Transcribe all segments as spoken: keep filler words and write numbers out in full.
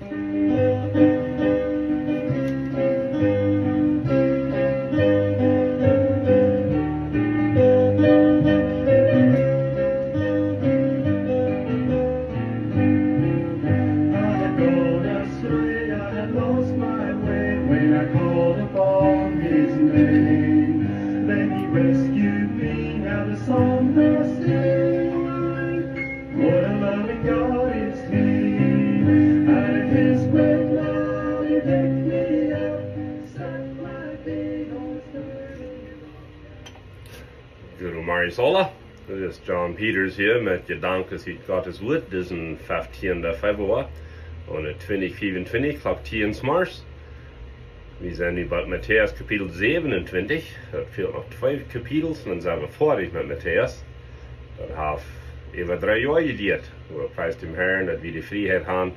I had gone astray, I had lost my way when I called upon his name. Then he rescued me, now the psalmist sing. What a loving God is he. Out of his great love he picked me up, set my feet on a sturdy rock. Goodemorjes aula. Dit es John Peters hia met Jedanken ut Gottes Wuat, disen feftienden Februar, un twintich fiefuntwintich, Klock tieen zemorjes. Wie sent nu bie Matäus Kapitel säwenuntwintich. Daut fält noch twee Kapitels un dan sent wie foadich met Matäus. Daut haft äwa dree Joa jedieet, wua wie pries däm Herrn, daut wie de Frieheit haben,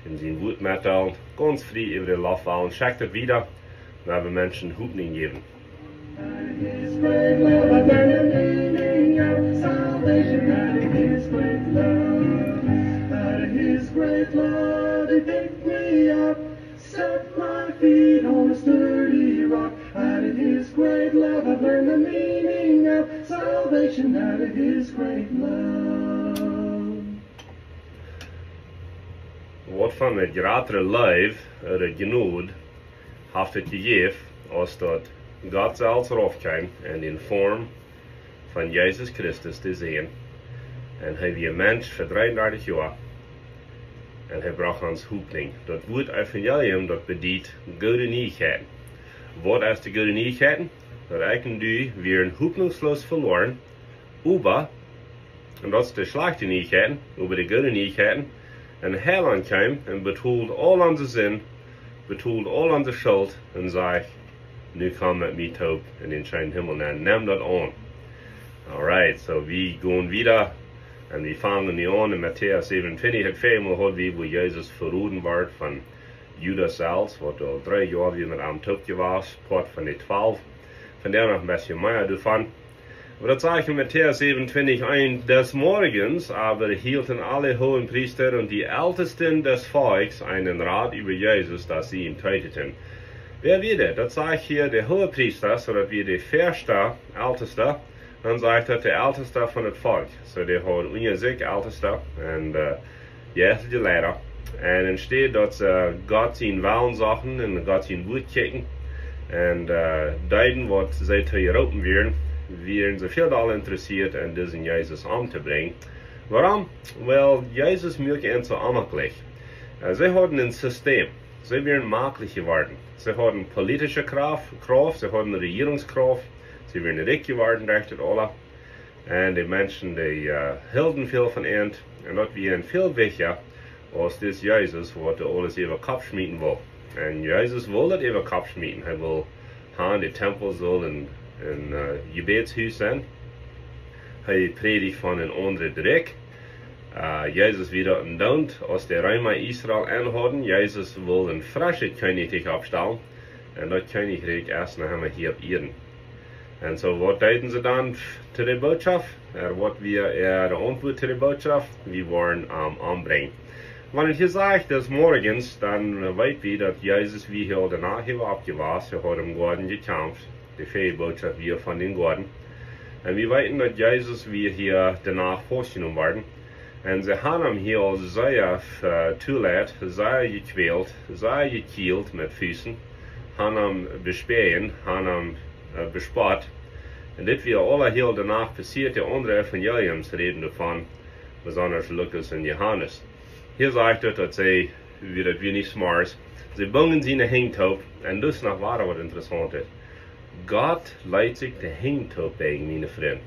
dän sien Wuat metdeelen, gaunz frie äwa de Loft faulen, schekjt daut wieda, wua wie Menschen Hopninj jäwen. His great love, I learned the meaning of salvation. Out of his great love, out of his great love, he picked me up, set my feet on a sturdy rock. Out of his great love, I've learned the meaning of salvation. Out of his great love. Waut fa eene jratre Leew, äh, Jnod, haft et jejäft, aus daut Gott selfst raufkjeem en de Form von Jesus Christus, de Sän. Un hee wia Mensch fa dreeundartich Joa. Un hee brocht ons Hopninj. Daut Wuat Evangelium, daut bediet goode Nieichkjeiten. Waut es de goode Nieichkjeiten? Daut ekj un du wieren hopninjsloos veloaren, oba, un daut es de schlajchte Nieichkjeiten, oba de goode Nieichkjeiten, een Heilaunt kjeem un betold aul onse Sind, betold aul onse Schult un sajcht: "Nu komm met mie toop en dän scheenen Himmel nenn, nem daut aun." Alright, so wie gonen wieda un wie fangen nu aun en Matäus säwenuntwintich. Daut väaje Mol haud wie, wua Jesus veroden wort von Judas selfst, waut aul dree Joa wia met am toop jewast, Poat von de Twalw. Vondoag noch een bät mea doavon. Oba daut sajcht en Matäus säwenuntwintich eent: "Des Morgens aber hielten alle Hohenpriester und die Ältesten des Volks einen Rat über Jesus, dass sie ihn töteten." Wäa wia daut? Daut sajcht hia de Hohenpriester, soo daut wia de väaschte Eltesta, dan sajcht daut de Eltesta von daut Volkj. Soo, dee hauden unja sikj Eltesta un, äh, jeistelje Leida. Un enne Städ daut see Gott sienen Wellen sochten un Gott sien Wuat kjikjten un, äh, deeden, waut see to jeroopen wieren, wieren see väl dolla interessieet en disen Jesus omtobrinjen. Wuarom? Well, Jesus muak an soo onjemakjlich. Äh, see hauden een System. See wieren makjlich jeworden. See hauden politische Krauft, Krauft, see hauden Rejierungskrauft. See wieren rikj jeworden, rajcht aula. Un de Menschen, dee, äh, hilden väl von an. Un daut wia an väl wichtja aus dis Jesus, waut dee aules äwa Kopp schmieten wull. Un Jesus wull daut äwa Kopp schmieten. Hee wull haben, de Tempel sull een, een, äh, Jebädshus sennen. Hee prädicht von een aundret Rikj. Äh, Jesus wia daut een Doont, aus de Reema Israel enhauden. Jesus wull een freschet Kjennichrikj oppstalen. Un daut Kjennichrikj es noch emma hia opp Ieed. Un soo, waut deeden see dan to de Bootschoft? Ooda waut wia äare Auntwuat to de Bootschoft? Wie woaren am ombrinjen. Wan et hia sajcht, des Morgens, dan, äh, weet wie, daut Jesus, wia hia aul de Nacht äwa oppjewast, hee haud em Goaden jekjamft. De väaje Bootschoft wia von dän Goaden. Un wie weeten, daut Jesus wia hia de Nacht faustjenomen worden. Un see haben am hia aul sea, äh, tojelajcht, sea jekwält, sea jekjielt met Fusten, haben am bespäajen, haben am, äh, bespott. Un dit wia aula hia de Nacht passieet. De aundre Evangeliums räden doavon, besonda Lukas un Johanes. Hia sajcht et, daut see, wia daut wia nich zemorjes, see bungen siene Henj toop. Un daut es noch wada waut Interessauntet. Gott lat sikj de Henj toopbungen, miene Frind.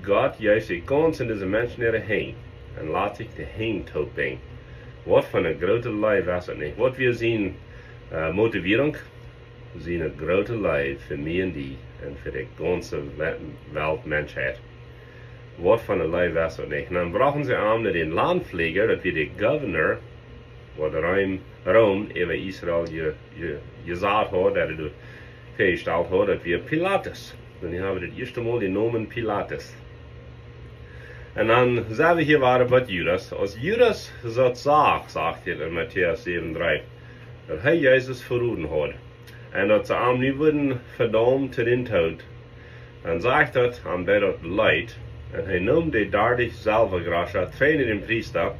Gott jeef sikj gaunz en dise Menschen äare Henj un lat sikj de Henj toopbungen. Waut fa eene groote Leew es daut nich? Waut wia siene, äh, Motivierunk? Siene groote Leew fa mie un die un fa de gaunze We-, Welt, Menschheit. Waut fa eene Leew es daut nich? Un dan brochten see am no dän Landpfleger, daut wia de Governor, waut Rom, Rom äwa Israel je-, je-, jesat haud, daut hee doa väajestalt haud, daut wia Pilatus. Un hia haben wie daut ieeschte Mol dän Nomen Pilatus. Un dan sent wie hia wada bie Judas. Aus Judas daut sach, sajcht et en Matäus säwen dree, daut hee Jesus veroden haud. Un daut see am nu wudden vedaumen to dän Doot. Dan sajcht et, am deed daut leet. Un hee neem de dartich Selwagroscha, trigj no dän Priesta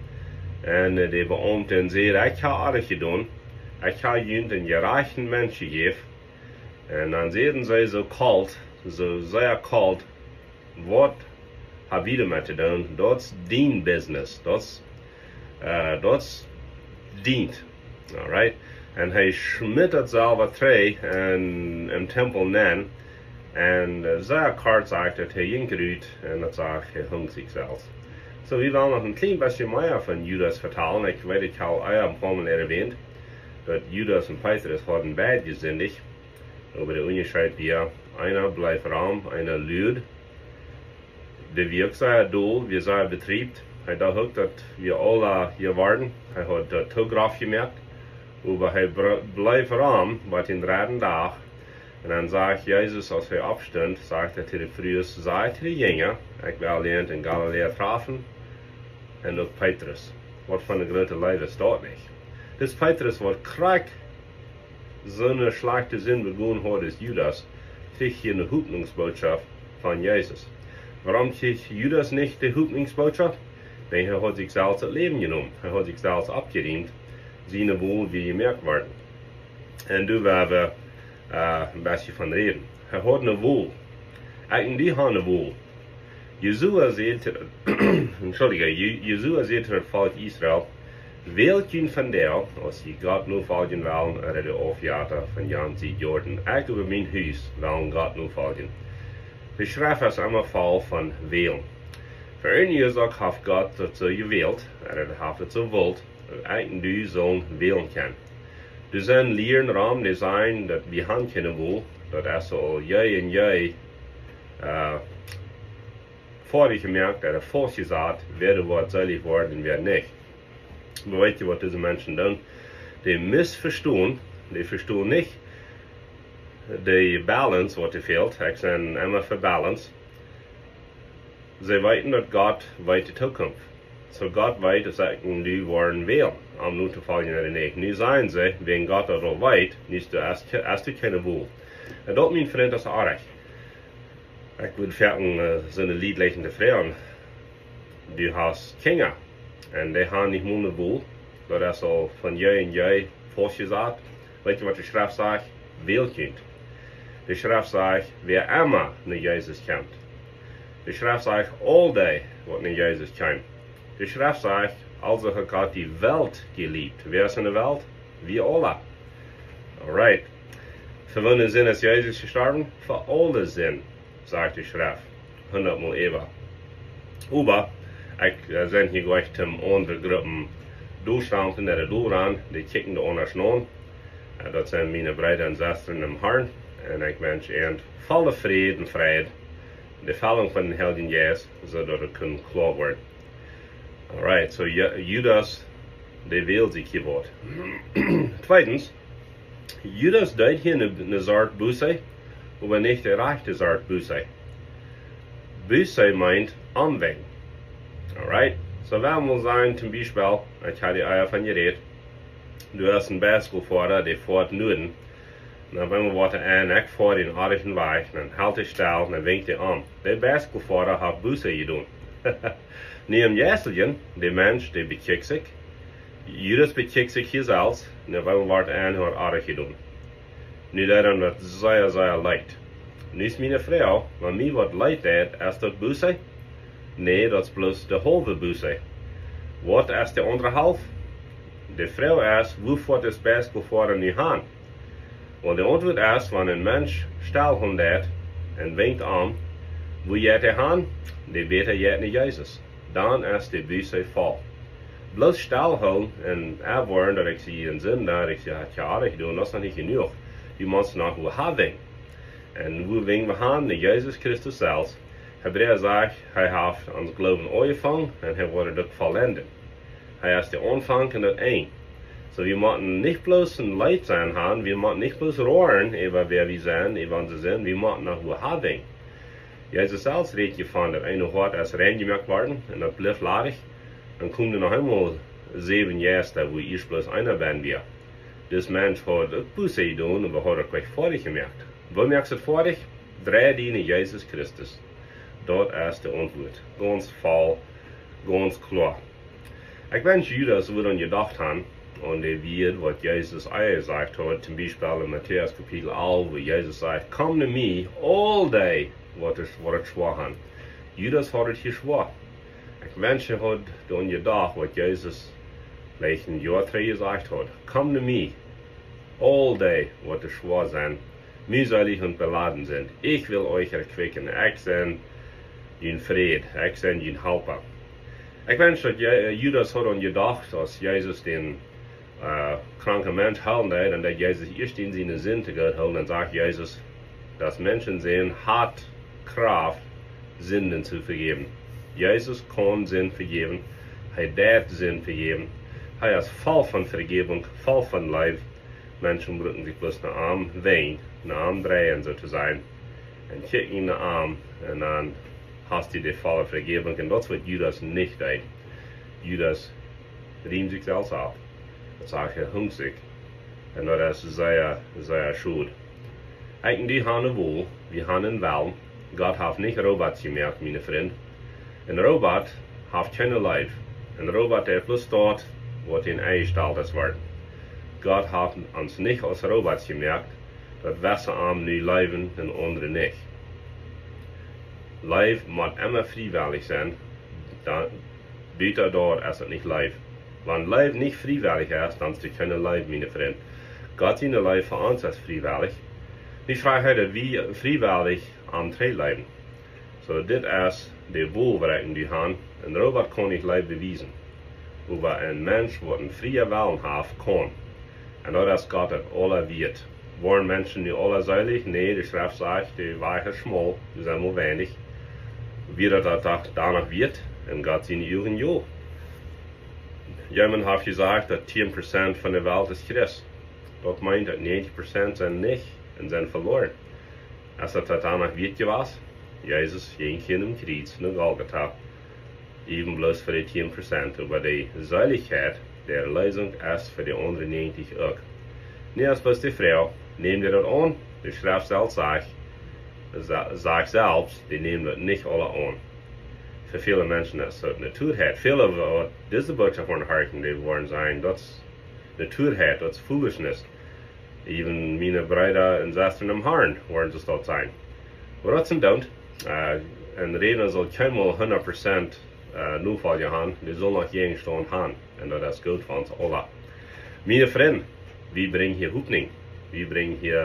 un, äh, de Beaumta un säd: "Ekj hab orrajcht jedonen. Ekj hab junt eenen jerajchten Mensch jejäft." Un dan säden see soo kolt, soo sea kolt: "Waut hab wie doamet to doonen? Daut es dien business. Daut es, äh, daut es dient." Alright? Un hee schmitt daut Selwa trigj en, em Tempel nenn. Un, äh, sea kort sajcht et, hee jinkj rut un daut sajcht, hee hunk sikj selfst. Soo, wie wellen noch een kjlien bät mea von Judas vetalen. Ekj weet, ekj hab aul een poa Mol erwähnt, daut Judas un Petrus hauden beid jesindicht. Oba de Unjascheet wia, eena bleef rom, eena luad. Dee wia uk sea doll, wia sea betriebt. Hee docht uk, daut wia aula jeworden. Hee haud daut too grof jemoakt. Oba hee br-, bleef rom, waut dän dredden Dach. Un dan sajcht Jesus, aus hee oppstunt, sajcht hee to de Frues, sajcht to de Jinja: "Ekj well junt en Galiläa träfen." Un uk Petrus. Waut fa eene groote Leew es daut nich? Dis Petrus, waut krakjt soone schlajchte Sind begonen haud aus Judas, kjrieech hia eene Hopninjsbootschoft von Jesus. Wuarom kjrieech Judas nich de Hopninjsbootschoft? Wiels hee haud sikj selfst daut Läwen jenomen. Hee haud sikj selfst aufjeriemt, siene Wol wia jemoakt worden. Un doa woa wie, äh, een bät von räden. Hee haud eene Wol. Ekj un du haben eene Wol. Josua säd to, entschuldige, Jo-, Josua säd to daut Volkj Israel: "Wält junt vondoag, aus jie Gott nofoljen wellen, ooda de Aufjetta von jant Sied Jordan. Ekj un mien Hus wellen Gott nofoljen." De Schreft es emma voll von wälen. Fa eene Uasoak haft Gott daut soo jewält, ooda hee haft et soo jewult, daut ekj un du sullen wälen kjennen. Doa sent Lieren rom, dee sajen, daut wie haben kjeene Wol, daut es aul je un je, äh, foadich jemoakt, ooda foadich jesajcht, wäa woat seelich woaren un wäa nich. Oba weet jie, waut dise Menschen doonen? Dee missvestonen, dee vestonen nich de Balance, waut doa fält. Ekj sie emma fa Balance. See weeten, daut Gott weet de Tookunft. Soo Gott weet, daut see nu woaren wälen, om nu to foljen ooda nich. Nu sajen see, wan Gott daut aul weet, nu es doa, es, es doa kjeene Wol. Un daut, mien Frint, es oajch. Ekj wudd foaken, äh, soone Lied läsen to froagen: "Du hast Kjinja, un dee haben nich mol eene Wol. Daut es aul von je un je foadich jesajcht. Weet jie, waut de Schreft sajcht? Wält junt." De Schreft sajcht: "Wäa emma no Jesus kjemt." De Schreft sajcht: "Aul dee, waut no Jesus kjemt." De Schreft sajcht: "Aulsoo haft Gott de Welt jelieet." Wäa es en de Welt? Wie aula. Alright. Fa woone Sind es Jesus jestorwen? Fa aule Sind, sajcht de Schreft. Hundat Mol äwa. Oba ekj, äh, sie hia nich om aundre Gruppen doa to staupen ooda doa aun, dee kjikjen doa aundasch no. Äh, daut sent miene Breeda un Sestren em Harn. Un ekj wensch an vollen Fräd un Freid, de Fellunk von dän Heiljen Jeist, soo daut et kaun kloa woaren. Alright, soo Ju-, Judas, dee wäld sikj hia waut. Tweedens, Judas deed hia eene, eene Sort Buße, oba nich de rajchte Sort Buße. Buße meent omwenjen. Alright? Soo, wan wie sajen, toom Biespel, ekj hab doa ea von jerät, du hast eenen Bicycle-Foara, dee foat Nuaden. Dan, wan wie waut aun, ekj foa dän orrajchten Wajch, dan helt hee stell, dan winkjt hee om. De Bicycle-Foara haft Buße jedonen. Nu em Jeistlichen, de Mensch, dee bekjikjt sikj. Judas bekjikjt sikj hia selfst, un wan wie waut aun, haft orrajcht jedonen. Nu deed am daut sea, sea leet. Nu es miene Froag, wan mie waut leet deit, es daut Buße? Nä, daut es bloos de haulwe Buße. Waut es de aundre Halft? De Froag es, wua foat dis Bicycle-Foara nu han? Well, de Auntwuat es, wan een Mensch stell hoolen deit un winkjt om, wua jeit hee han? De bäta jeit no Jesus. Dan es de Buße voll. Bloos stell hoolen un erwoaren, daut ekj sie een Sinda, daut ekj sie, ekj hab orrajcht jedonen, daut es noch nich jenuach. Du motst noch wua han. Un wua wenj wie han? No Jesus Christus selfst. Hebräa sajcht, hee haft ons Gloowen aunjefongen un hee woat et uk vollenden. Hee es de Aunfank un daut Enj. Soo, wie motten nich bloos een Leet sennen han, wie motten nich bloos roaren äwa wäa wie sent, äwa onse Sind, wie motten noch wua han. Jesus selfst rät je von daut eene Hoat es rein jemoakt worden un daut blift ladich. Dan kjeemen doa noch eemol säwen Jeista, wua ieescht bloos eena bennen wia. Dis Mensch haud uk Buße jedonen, oba haud daut nich foadich jemoakt. Woo moakst du daut foadich? Drei die no Jesus Christus. Daut es de Auntwuat. Gaunz voll, gaunz kloa. Ekj wensch, Judas wudd aun jedocht haben, aun de Wieed, waut Jesus ea jesajcht haud, toom Biespel en Matäus Kapitel alf, wua Jesus sajcht: "Komt no mie, aul dee, waut et, waut et schwoa han." Judas haud et hia schwoa. Ekj wensch, hee haud doaraun jedocht, waut Jesus veleicht een Joa trigj jesajcht haud: "Komt no mie, aul dee, waut et schwoa sent, measelich un beladen sent. Ich will euch erquicken. Ekj sie jun Fräd, ekj sie jun Halpa." Ekj wensch, daut Je-, Judas haud aun jedocht, aus Jesus dän, äh, kranken Mensch heelen deed, un daut Jesus ieescht en siene Sind to Gott hilt, dan sajcht Jesus, daut Menschensän haft Kraft, Sinden to vejäwen. Jesus kaun Sind vejäwen. Hee deit Sind vejäwen. Hee es voll von Vejäwunk, voll von Leew. Menschen brucken sikj bloos no am wenjen, no am dreien, soo to sajen. Un kjikjen no am, un dan hast du de volle Vejäwunk. Un daut es, waut Judas nich deed. Judas riemt sikj selfst auf. Daut sajcht, hee hunk sikj. Un daut es sea, sea schod. Ekj un du han ne Wol, wie han een Wellen. Gott haft nich Robots jemoakt, miene Frind. Een Robot haft kjeene Leew. Een Robot, dee bloos deit, waut am enjestalt es worden. Gott haft ons nich aus Robots jemoakt, daut wie am nu leewen un aundre nich. Leew mott emma friewellich sennen, dan, buta daut es et nich Leew. Wan Leew nich friewellich es, dan es et kjeene Leew, miene Frind. Gott siene Leew fa ons es friewellich. Nu froagt hee, daut wie friewellich am trigj leewen. Soo, dit es de Wol, waut ekj un du han. Een Robot kaun nich Leew bewiesen. Oba een Mensch, waut een frieen Wellen haft, kaun. Un daut es Gott daut aula wieet. Woaren Menschen nu aula seelich? Nä, de Schreft sajcht, de Wajch es schmaul, doa sent mau weinich. Wia daut daut doa-, doano wieet? En Gott siene Uagen jo. Jemaunt haft jesajcht, daut tieen Prozent von de Welt es Christ. Daut meent, daut näajentich Prozent sent nich un sent veloaren. Es daut daut doano wieet jewast? Jesus jinkj hia aum Kjriez no Golgata, äwen bloos fa de tieen Prozent, oba de Seelichkjeit, de Erlösung es fa de aundre näajentich uk. Nu es bloos de Froag, nämen dee daut aun? De Schreft selfst sajcht, sa-, sajcht selfst, dee nämen daut nich aula aun. Fa väle Menschen es daut Natura. Väle, waut dise Bootschoft woaren horchen, dee woaren sajen, daut es Natura, daut es foolishness. Äwen miene Breeda un Sestren em Harn woaren see daut sajen. Oba daut sent doont. Äh, een Rädna saul kjeenmol hundat Prozent, äh, Nofolja han, dee saul noch Jäajenstaunt han. Un daut es goot fa ons aula. Miene Frind, wie brinjen hia Hopninj. Wie brinjen hia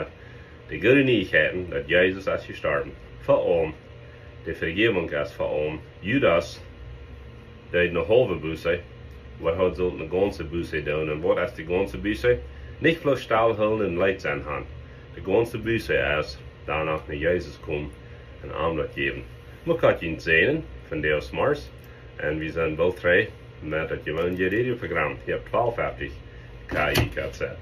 de goode Nieichkjeiten, daut Jesus es jestorwen. Fa aulem. De Vejäwunk es fa aulem. Judas deed ne haulwe Buße, waut haud sult ne gaunze Buße doonen. Un waut es de gaunze Buße? Nich bloos stellhoolen un leet sennen han. De gaunze Buße es doano no Jesus komen un am daut jäwen. Mucht Gott junt säajnen, von Deus Mars. Un wie sent boolt trigj met daut jewoonte Radioprogram hia opp twalf feftich K I K Z.